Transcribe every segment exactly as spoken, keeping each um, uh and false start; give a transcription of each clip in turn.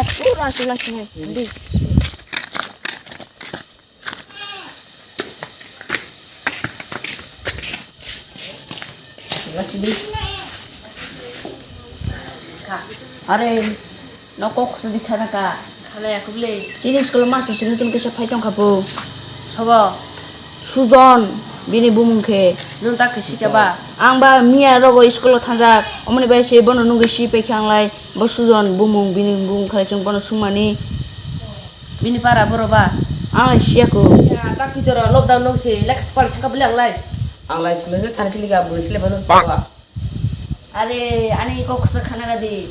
Pura chula sini. Di. Are, no kok se di khana ka. Khala ya kubli. Chini school master sini tun kisa phai tong khapu. Sobo. Sujon, bini bumung khe. Nung tak kisi kaba. Ang ba miya rogo school o thangjak. Omoni bai se bono nungwi si pai khe ang lai. Bo Sujon bumung, bini bumung khalai chwng bono sungmani. Bini para boro ba? Ang siya ko. Ya, tak twi toro lockdown nung se lekha se pari thangka bwle ang lai. Ang lai school se thani sili ga bwrwi sile bano sungwa. Are, ani kok se khana gadi.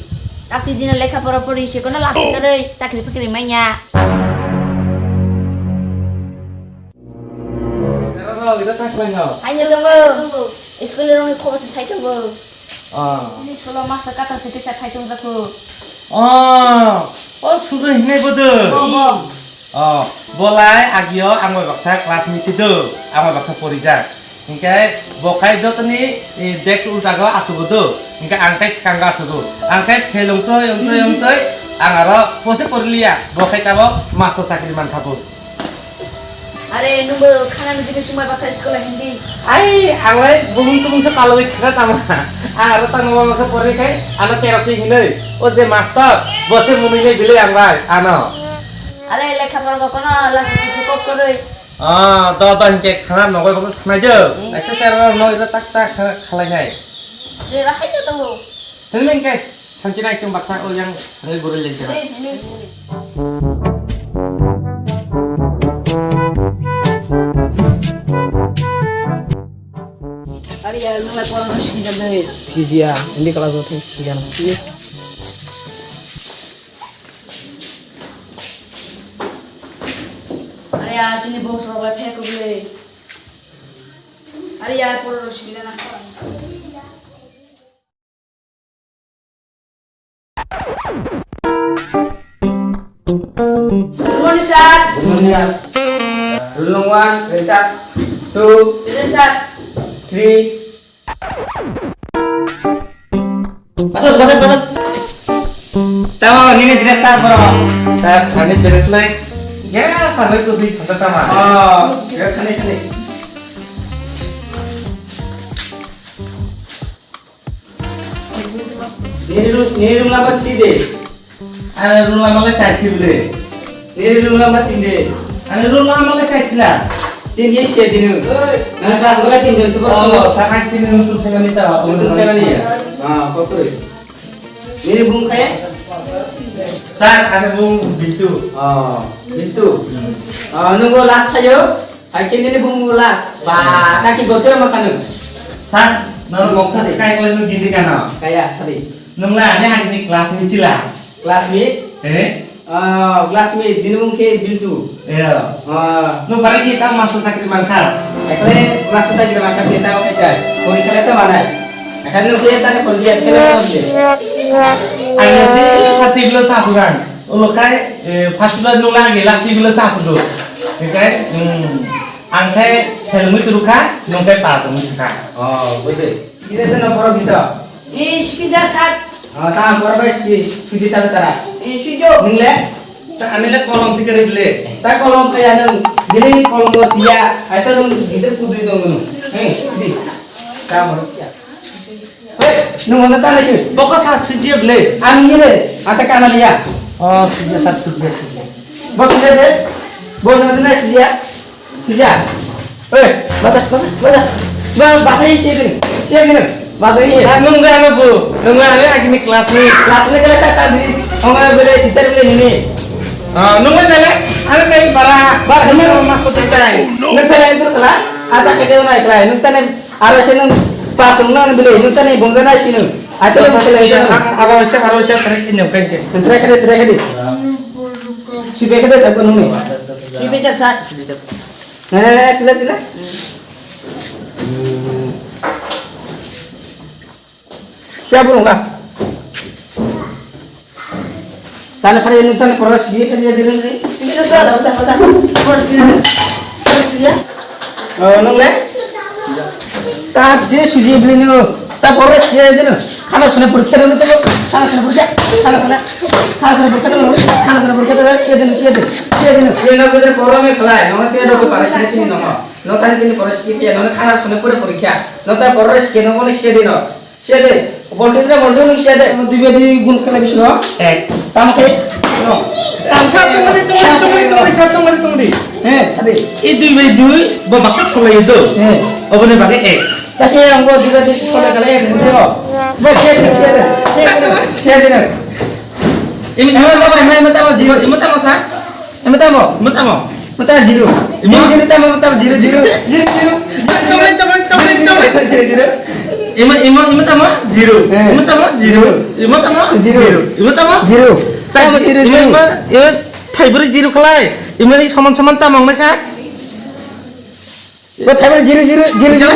Tak twi dina lekha pora pori se kono lak se karwi chakri pakri manya. Ero, ero, tak lai no. Hai no tongo. School rong ni khobor se sai tongo. Ah. Ini solo masa kata se kisa khai tong jaku. Ah, o Sujon hinai bodo. Oh, oh. Oh, bolai agio ang bai baksa class miti do, ang bai baksa porijak. Hingke bo kai jotoni, eh, desk ulta go asugo do. Hingke ang kai skang go asugo. Ang kai fail ongtoi, ongtoi, ongtoi. Ang aro pose poriliya. Bo kai tabo master chakri man khabu. Are, nungbo khana nugini chumai baksa school o hindi. Ai, ang lai bumung tumung se palwi khana tama. Ang aro tang mama se pori khai, ano serok se hinoi. O je master, bo se munui nei bilai ang bai, ano. Are, lekha pora ko kono last kisi kok koroi. Ah, do do hinke khana nogoi baksa thanai do. Hmm. Eksa serok no iro tak tak khana khalai nai. Re, ra hai do tongo. Hini hinke. Thanchi nai chwng baksa o yang rwi gurui leng khe. Ari ya, nung lai porano sikijak de. Sikijia, hindi kelas o thang sikijak. Ari ya, chini bongso rok lai phek rw le. Ari ya, porano sikijak na. Good morning, sir. Good morning, sir. Roll number one. Present, sir. Two. Present, sir. Three. Masuk, masuk, masuk. Tamo, nini dress, sir, bro. Sir, ani dress lai. Ya, sampai tu sih, kata tama. Oh, ya, kane, kane. Nini roll, nini roll number three de. Ani roll number le char thi bile. Nini roll number tin de. Ani roll number le char thi la. Tin ye se dinu. Oi. Nang class gora tin jon super. Oh, sakai tin jon tu family ta. Tu family ya. Ah, kokoi. Nini bung kaya? Sir, ani bung Bintu. Oh, Bintu. Hmm. Ah, nunggu last kayo? Hai khe nini bumung last. Ba, ta ki bothor ma kanu? Sir, nono moksa se kai kole no gidi kana? Kaya, sorry. Nung la ani agini classmate chila. Classmate? Eh? Ah, classmate, nini bumung khe Bintu. Iya. Ah. No bare ki ta master chakri mankha. Ekle master chakri mankha khe ta oke jai. Pori khale ta manai. Ekhan no khe ta ne pori dia khale ta oke. Ayo de sasti blo sa suran. Ulo khai, eh, first floor nung lagi last floor sa tu. Khai, hmm, ang khai helmui tu kha, nung khai pa tu kha. Oh, bujhe. Sida se no poro gita. Eh, siki ja sat. Ah, ta poro bai siki, siki ta tara. Eh, sujo. Nung le? Ta ani le kolom si kari bile. Ta kolom kaya nung, bile kolom lo dia, ai ta nung gita kudui dong nung. Eh, di. Ta poro siki. Hei, nung hwnna ta naising? Bokha sa swijia bwle. Ang nini le, ata kana dia. Oh, swijia sa swijia swijia. Bo swijia de? Bo hwnna ta naiswijia? Swijia. Hei, basa, basa, basa. Ba, basa hi sijia. Sijia gini. Basa hi. Sa nung de ano bu. Nung la ale agini class ni. Class ni kala ta ta di. Ongna bele teacher bele nini. Ah, nung ma jale. Ano tai para. Ba, hwnna. Mas ko tai. Nung sa itu kala. Ata kede na ikla. Nung ta ne Aro se nung pas wng nang bile, nung tani bung jana sinu. Ate nung kele jana. Aro se, aro se, trekking nung kengke. Trekade, trekade. Sibe kade jago nung ni. Sibe jak sat. Sibe jak. Nene, nene, tila, tila. Siya burung ka. Tani phari nung tani poro sigi ka dia diri ni. Sigi ka da da da. Poro sigi. Poro sigi ya. Oh, nung le? Ta sigi suji beli nu. Ta poro sigi diri. Khana suna purkhe nu to. Khana suna purkhe. Khana sana, khana sana porikha dalo, khana sana porikha dalo, siya dino, siya dino, siya dino. Tini no gede poro me khlai, no tini dok para sini sini no. No tani tini poro sini piya, no khana sana pura porikha. No ta poro sini no siya dino. Siya de, boltu de, boltu ni siya de. Dui bai dui gun khlai bisu no. Eh. Tamo khe. No. Sat tongmani, tongmani, tongmani, tongmani, sat tongmani, tongmani. Eh, sade. E dui bai dui, bo baksa solai do. Eh. Oboni bagwi ek. Kake ang bo dui bai dui solai kala ek gun de. Bo siya de, siya de. Siya de, siya de. Imi, imi tamo, imi tamo, imi tamo, imi tamo sa? Imi tamo? Imi tamo? Imi tamo zero. Imi? Zero, zero tamo, imi tamo zero, zero. Zero, zero. Tamo, tamo, tamo, tamo. Zero, zero. Imi, imi, imi tamo zero. Eh. Imi tamo zero. Zero. Imi tamo zero. Zero. Imi tamo zero. Tamo zero, imi, zero. Imi, imi thaibri zero khlai. Imi ni soman soman tamo wngnai sa? Bo thaibar zero zero zero zero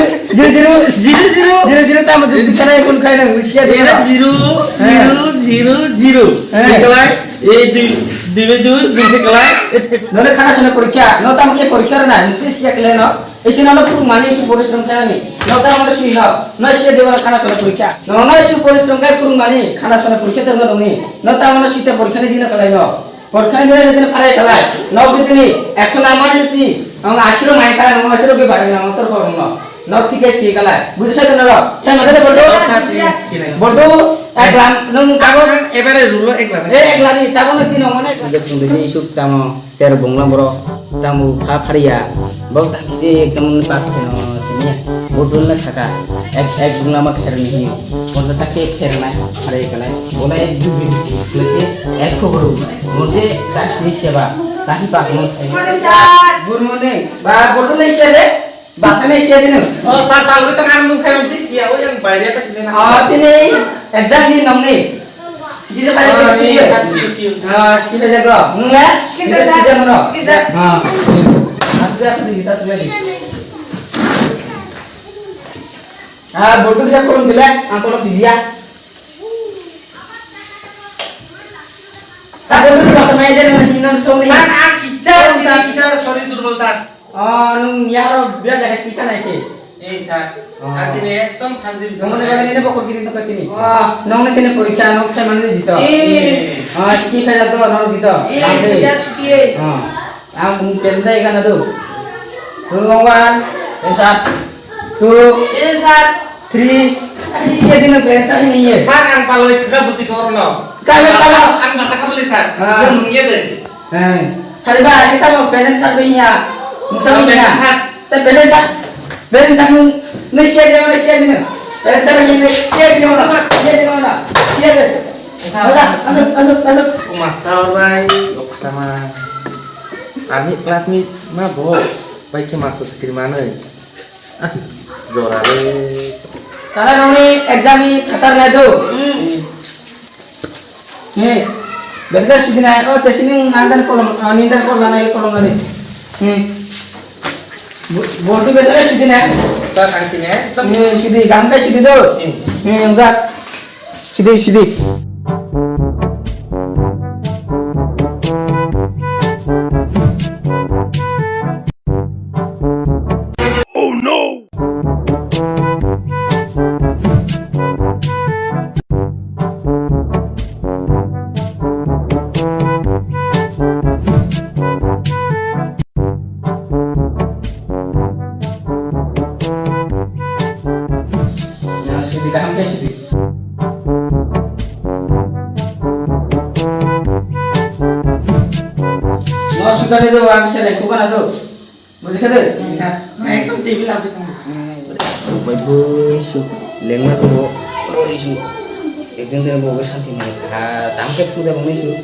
zero zero zero zero tamo jodi sana ekun khai nang siya de. Era zero, eh, zero, zero, zero. Eh. Ekalai, e dui, dui bai dui, dui ekalai, e thep. Nole khana sona porikha, no tamo khe porikha na, nungse siya kele no. Ese no no puru mani su bodo song kaya ni. No tamo no sui no, no siya de khana sona porikha. No no su bodo song kaya puru mani, khana sona porikha de no ni. No tamo no sita porikha ni dina kalai no. Porikha ni dina ni dina parai kalai. No bitini, ekso number ni ti. Ang asiro mai kala nang asiro ke bare nang tor ko nang. No thik ase kala. Bujhi khai nang. Sai mata de bolto. Bolto, ek lam nang tabo. Ebare rulo ek lam. Eh, ek lam ni tabo na tino mane. Ide pun de isuk tamo ser bongla boro. Tamo pha pharia. Bau tak je ekdom pas ke no sini. Bolto la saka. Ek ek bongla ma kher ni. Bolto tak ke kher na. Pharai kala. Bola ek du bin. Lese ek ko boro. Mujhe chak ni seba. Tahi pas mo. Good morning. Ba, bodo nai siya de? Basa nai siya de no? Oh, sir, balu to kan mung khai mesti siya, oh, yang bayar tak sini. Ah, tini exam ni nong ni. Siki sa bayar tak sini. Ah, siki sa jago. Nung le? Siki sa, sir. Siki sa no. Siki sa. Ah. Asu asu di kita sudah di. Ah, bodo kita kolom dile, ang kolom di siya. Sir, bodo basa mai de nang hinan song ni. Sir, ang kicha, sir, kicha, sorry, durbol, sir. Ah, nung yaro birat jaga sika nai ke. Eh, sir. Ah. Ati ne ekdom khas din. Nong ne bagani ne bokol giri nokha tini. Ah. Nong ne tini porikha, nong sai mani jito. Eh. Ah, siki khaja to, nong jito. Eh, bang de. Bijak siki, eh. Ah. Ang bung pen dai kana do. Nong one. Eh, sir. Two. Eh, sir. Three. Ani siya din ang pen sa ni ye. Sir, ang paloi kaka buti koro no. Kami pala. Ang bata kabuli, sir. Ah. Nung ye de. Eh, sari ba, kita mau balance apa iya? Musa iya. Balance. Tapi balance, balance aku ni share dia mana share dia. Balance apa ini share dia mana? Share dia mana? Share dia. Masuk, masuk, masuk, masuk. Master bai, oktama. Ami classmate ma bo, bai ke master sakri mana? Ah, jora re. Tala noni exam ni khatar na do. Hmm. Eh, berda sudina, oh, tesini nandan kolom, ah, nindan kolom nana, kolom nani. Eh. Bo-, boltu berda sudina. Sir, ang tine, eh, sudi, gangkai sudi do. Hmm. Eh, enggak. Sudi, sudi. Oh no! Sudi kaham khe sudi. No sudani do, ang se lekho kana do. Buji kha de? Sir, no, ekdom table asuk. Bai bo isu lengma to bo isu. Ekjon din bo santi mai. Ha, tam ke phuda bo isu.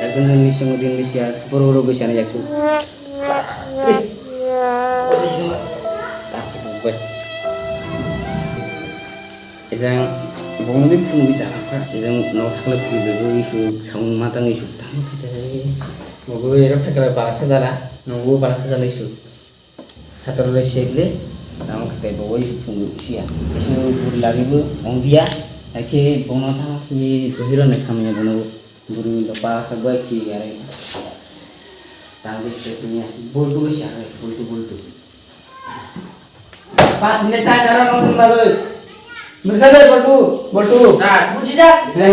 Ekjon din misi mo din misi as. Boro boro gwi sana yaksu. Ejang bongni phunugwi chana kha, ejang nok thaklai phunugwi isu samung matang isu tamo khe tei bobo era phaikala bara sajala, nungbo bara sajala isu. Sator le seble, tamo khe tei bobo isu phunugwi siya. Isu buri lagwibo ongdiya, haikhe bono tamo khe bujiro nai samya bono buri dopa sa bai khe yare. Tamo khe tei boltu siya, boltu, boltu. Pas minute time aro nong nung bagwi. Nungsa de boltu, boltu. Sir. Buji jak. He.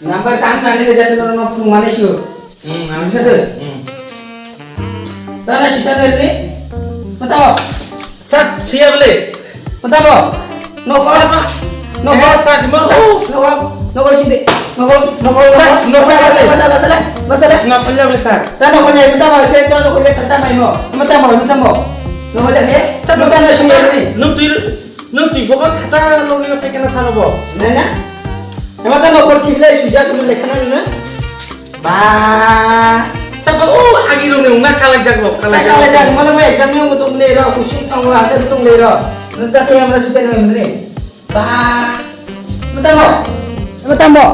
Number kaham nani le jate norok no phung mani su. Hmm, ang Bujikhade? Hmm. Tala sisa de ni. Patao. Sir, siya bole. Patao. Nokol. Nokol. Eh, sir, mo. Nokol. Nokol side. Nokol. Nokol. Sir, nokol. Basale. Basale. Basale. Nokol ya bole, sir. Tala nokol ya. Patao. Sir, tala nokol ya. Patao mai mo. Patao mo. Patao mo. Nokol ya ke. Sir, patao nokol sir. Nokol. Nwng twi bokol khata logwi phaikhe na salo bo? Nai na? Ema ta nokol siklai sujak nwng lekha na nang na? Ba. Sabo o agi rok nwng na kalai jak rok, kalai jak. Kalai jak, mana mai exam ni mutung le ro, kusin tong la, ter tong le ro. Nwng ta te amra sute nwng ni. Ba. Mata mo. Mata mo.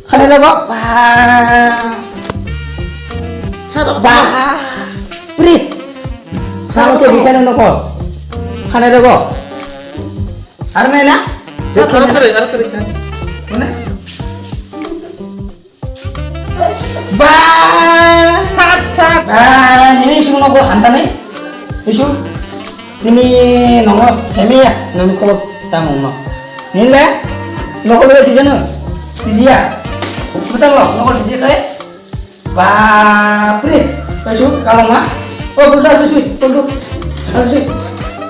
Khana rogo. Ba. Sir, ba. Pri. Sabo te bikana nokol. Khana rogo. Ar nai na? Sir, ar kare, ar kare, sir. Mana? Ba. Sat, sat. Ba, nini isu nokol hanta nai. Isu. Tini nongo semiya, nini kolo tamung no. Nile? Nokol le tijano. Tijiya. Mata mo, nokol tijiya kare. Bapre, kaisu kalangma. O, bultu asu sui, bultu. Asu sui.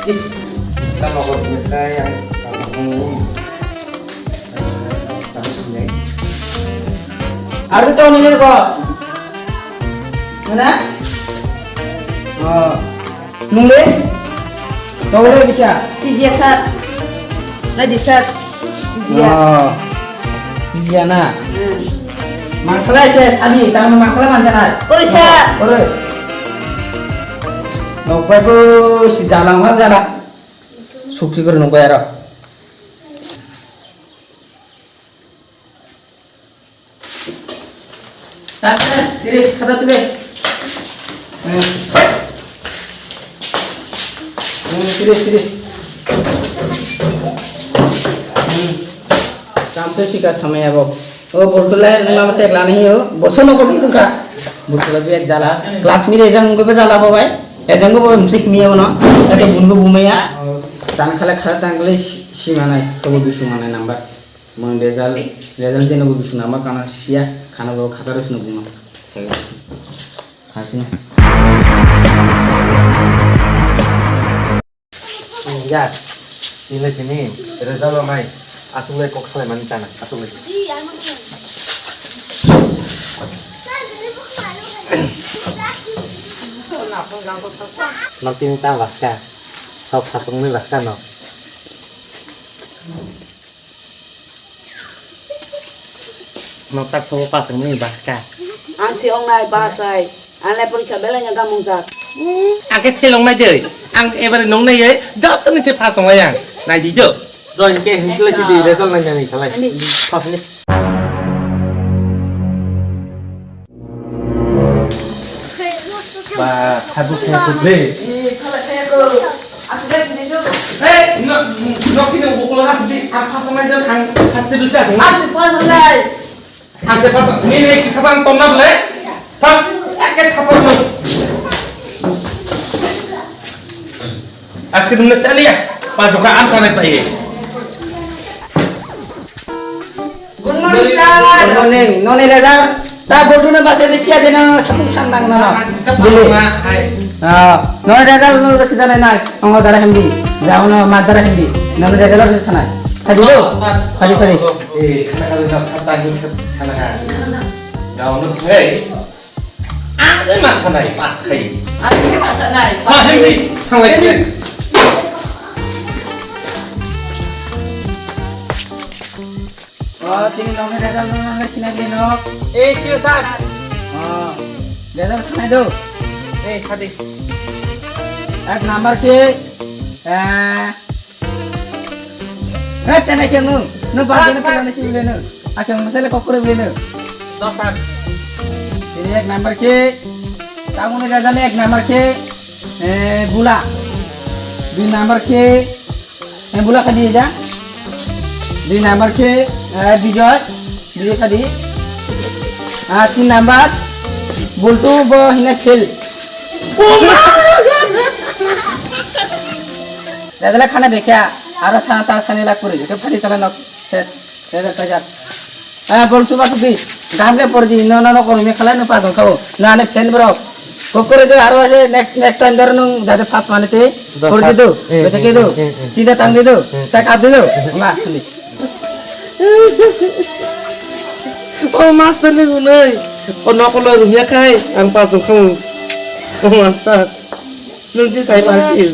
Is, kita mau kau punya sayang, kalau mau. Aru to nini ko. Mana? Oh. Nung le? Tau le bisa? Tijiya sir. Nai di sir. Tijiya. Oh. Tijiya na? Hmm. Mangkhala se sadi, tang mangkhala manjanai. Kori sir. Kori. Nokbai bo si jalang ma jala. Sukti kori nokbai aro. Tire, khata tire. Hmm. Hmm, tire, tire. Hmm. Samsoi sika samaya bo. O bultu lai nang lama sek lani yo. Boso no kopi tungka. Bultu lai biya jala. Class mi rejang ko jala bo bai. Ejang ko bo msik mi ono. Eto bungo bumaya. Tan khala khala tan khala si, si manai. Sobo bisu manai number. Mung result, result dino bo bisu nama kana siya, kana bo khataro sino buma. Khasino. Ya, ini sini result lo mai. Asuk le kok salai mani chana, asuk le. Nok tini ta bahka. Sok khasung ni bahka nok. Nok tak sobo pasang ni bahka. Ang si ong nai pasai. Ang le porikha belai no gamung jak. Ang ke thelong nai jai. Ang ebari nong nai jai. Joto ni se pasang wayang. Nai di do. Do hingke hingke le si di result nai nai khalai. Ani. Pas ni. Ba, habuk habuk le. Eh, khala kaya ko. Asuk le sini su. Eh, no, no kini bukul asuk di, ang pasang aja, ang pasti bisa. Asuk pasang lai. Ang se pasang, ni ni kisah bang tom na bole. Thap, ake thap mo. Aske tumne chaliya. Pas ka am sana pai. Good morning, sir. Good morning. Noni result. Ta bodu na basa de siya de na satu san nang na. Dili. Ah, noni result no sida na na. Ang dara hindi. Jao na ma dara hindi. Noni result sa na. Hadi do. Hadi hadi. Eh, kana kada jat sata hi kana ka. Gao no thai. Ang ma sanai pas khai. Ang ma sanai. Ha, hindi. Thang lai. Hindi. Oh, tini nokni result no nang sinai le nok. Eh, sir, sir. Oh, result sinai do. Eh, sadi. Ek number ke, eh, eh, tena ke no, no ba tena pura na si le no. Ake masale kokore le no. Dos, sir. Tini ek number ke, tamuni result ek number ke, eh, bula. Dui number ke, eh, bula kadi ja. Dui number ke, eh, Bijoy, Bijoy kadi. Ah, tin number, Bultu bo hina fail. Tadala khana bekha, aro sana ta sani lak puri, ke phadi tala nok, ses, ses pajar. Ah, bol tu batu di, gam ke por di, no, no, no, kono me khalai no pa dong kau, na ne fan bro. Kokore do, aro ase next, next time daro nung jate fast mane te, por di do, bete ke do, tinta tang di do, tak up di do, ma, ni. O master ni gunai, o nokolo rumya kai, ang pa sung kau, o master, nung si sai lagi.